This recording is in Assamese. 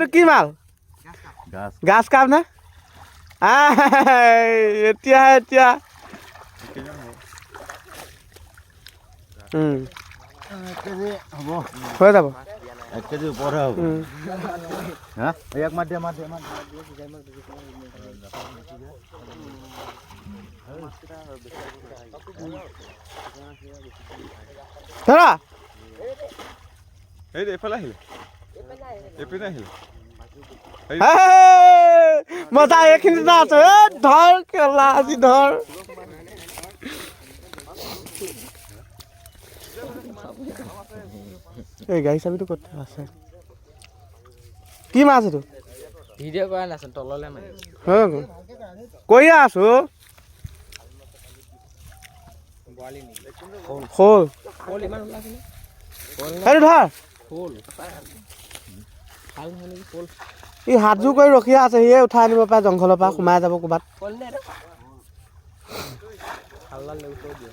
এইটো কি মাল? গাছ। গাছ কাপ নে? এতিয়া এতিয়া 1 কেজি হ'ব। হৈ যাব। 1 কেজি ওপৰতহে হ'ব। হা, ইয়াক মাত দিয়া, মাত দিয়া, মাত দিয়া। ধৰা। এই এইফালে আহিলে, এইপিনে আহিলে। হেই, মজা, এইখিনিতে আছে। এই ধৰ কেলা, আজি ধৰ। এই গাড়ী চাবিটো ক'ত আছে? কি মাছ এইটো? ভিডিঅ' কৰা নাচোন, তললৈ মাৰি। হৈ গ'ল, কৰিয়ে আছো। বৰালি নেকি? শ'ল। শ'ল ইমান ওলাইছে নে? সেইটো ধৰ। শ'ল ভাল নহয় নেকি শ'ল? ই হাতযোৰ কৰি ৰখি আছে, সিয়ে উঠাই আনিব পাৰে। জংঘলৰ পৰা সোমাই যাব ক'ৰবাত। শ'ল নে এইটো? হালদাল লৈ থৈ দিয়ে।